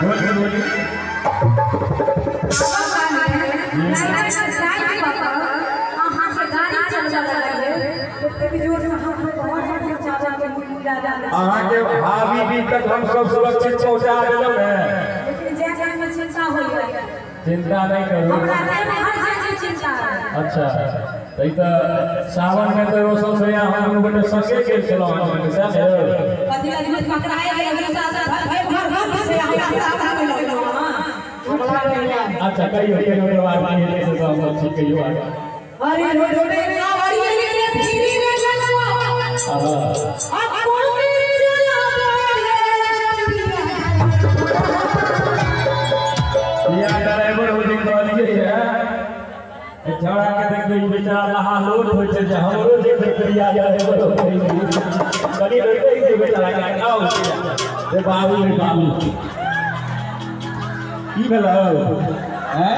बोलिए बोलिए। अहाँके हाबी भी तक हम सब सुरक्षित पहुंचा देलहुँ है। चिंता नहीं करू। अच्छा तै तऽ सावन में तो रोशन भैया हम दुनू गोटे संगे गेल छलहुँ हँ, सएह ने? अच्छा कहियो कहियो, ओकर बाद की हेतै से सब हम ठीक, कहियो आगे। अरे रोड रे कावड़िए रे फिरी रे ललवा। हाँ। आ कोने चलावे या ड्राइवर हो जे कहलियै है, छौड़ा के देखियौ, ई बेचारा लहालोट होइ छै जे हमरो जे प्रिया ड्राइवर होतै। कनि रोकै छै बेचारा के। आउ रे बाबू, रे बाबू, की भेलौ? हैं,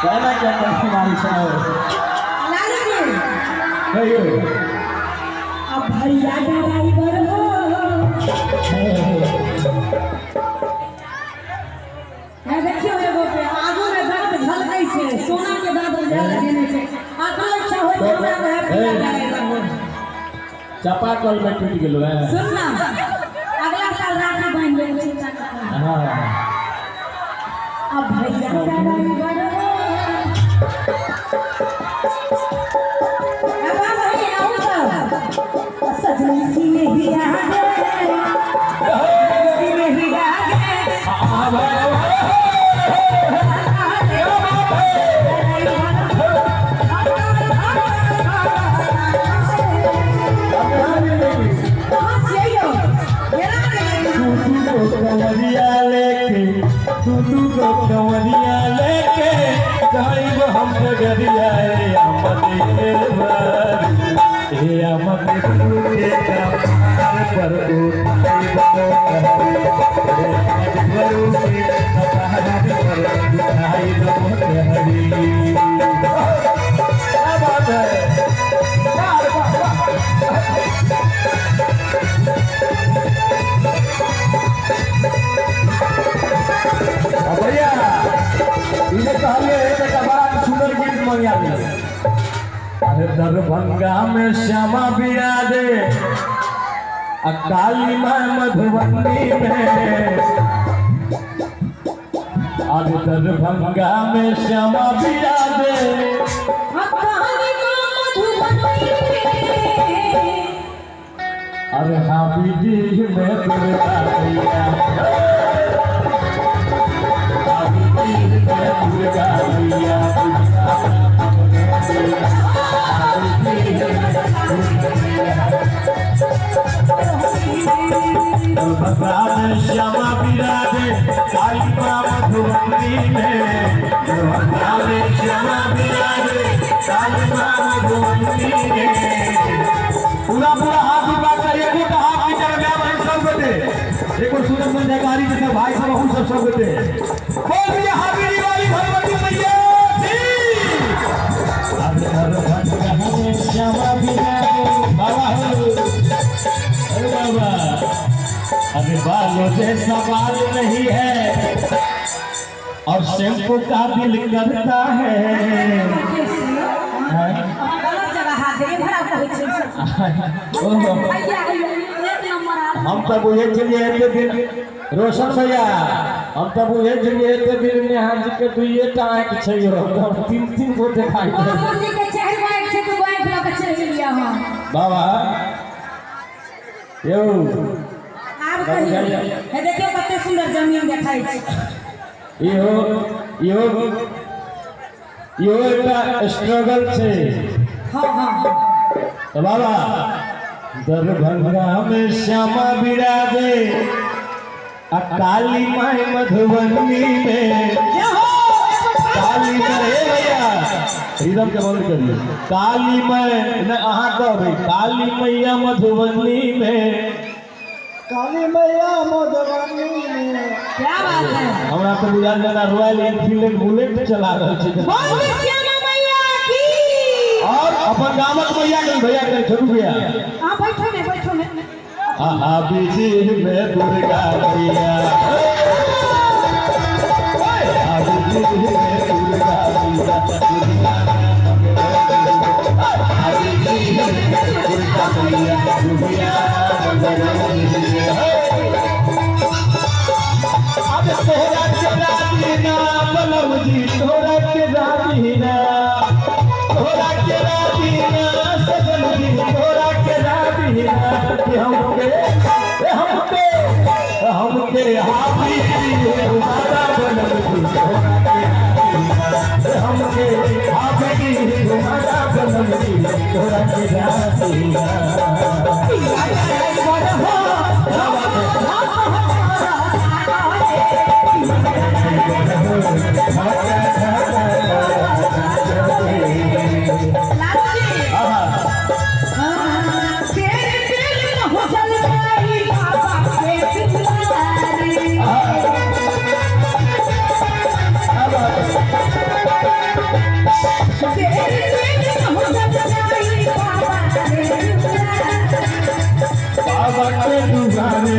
केना क्या मारी छै? लालू जी। कहियो। अब भैया ड्राइवर हो। है, देखियौ, एगो के आगू में दांत झलकै छै, सोना के दांत बुझा लगेने छै। अकलो इच्छा होइ छै हमरा कहै भैया ड्राइवर हो। चापाकल में टूटि गेलो है। सुन ना, अगला साल राखी बांधि लेबै, चिंता न कर। अब भैया ड्राइवर हो। अब आ बहिन, अहूँ सब सजनी सी नहीं आगे, सी नहीं आगे। क्या बात है! तू तू को कंवरिया लेके, तू तू को कंवरिया लेके जाइब हम डगरिया। हे अमदेवर, हे अमदेवर के कपार पर उठाइब, हे अमदेवर के कपार पर उठाइब मोटहरी। क्या बात है! वाह वाह वाह! आ भैया, ई जे कहलिए एकटा बड़ा सुंदर गीत मंगा दिए। अरे दरभंगा में श्यामा बिराजे आ काली माँ मधुबनी में। अरे दरभंगा में श्यामा बिराजे अरे हाबीजी में दुर्गा मैया, हाबीजी में दुर्गा मैया, हाबीजी में दुर्गा मैया। दरभंगा में श्यामा बिराजे, काली माँ मधुबनी में। दरभंगा में श्यामा बिराजे, काली माँ मधुबनी में। पूरा पूरा हाथ उठा कर, एको टा हाथ नीचे में बहन सब गोटे, एको सुंदर सुंदर जयकारी के सब भाई सब, अहूँ सब सब गोटे बोल दिए, हाबिरी वाली भगवती मैया की। अब दरभंगा में श्यामा बिराजे, बाबा हो, अरे बाबा, अरे बालों जैसा बाल नहीं है और शैम्पू का दिल करता है, हैं? गलत जगह हाथ देलियै, भरा कहै छै। ओहो। भैया एक नंबर आ। हम तऽ बुझै छलियै एते दिन, रोशन भैया, हम तऽ बुझै छलियै एते दिन नेहा जी के दुइये टा आँखि छै यौ, तऽ तीन तीन गो देखाइ छै। बाबूजी के चारि गो आँखि छै, दू गो आँखि लऽ कऽ चलि गेलियै अहाँ। बाबा यौ। आब कहियौ, हे देखियौ, कते सुंदर जमीन देखाइ छै। इहो इहो इहो एकटा स्ट्रगल छै। हँ हँ तऽ बाबा, दरभंगा में श्यामा बिराजे आ काली माई मधुबनी में। काली माई, हे भैया, रिदम के बंद करिए। काली माई नहि, अहाँ कहबै, काली मैया मधुबनी में। काली मैया मधुबनी में। क्या बात है! हमरा तऽ बुझायल जेना रॉयल एनफील्ड बुलेट चला रहल छै। बोल श्यामा मैया की। और अपन गामक मैया के भैया के, छोटू भैया। अहाँ बैठो ने, बैठो ने। आहा बीजी में दुर्गा मैया, आहा बीजी में दुर्गा मैया, दुर्गा आहा बीजी में दुर्गा मैया, दुर्गा मैया। अब तोहरा के राजीना बलम जी, तोहरा के राजीना, तोहरा के राजीना सजन जी, तोहरा के राजीना कि हमके हमके हमके हाथी हमारा बलम जी, तोहरा के राजीना, हमके हाथी हमारा बलम जी, तोहरा के राजीना। बाबा के दुआरे।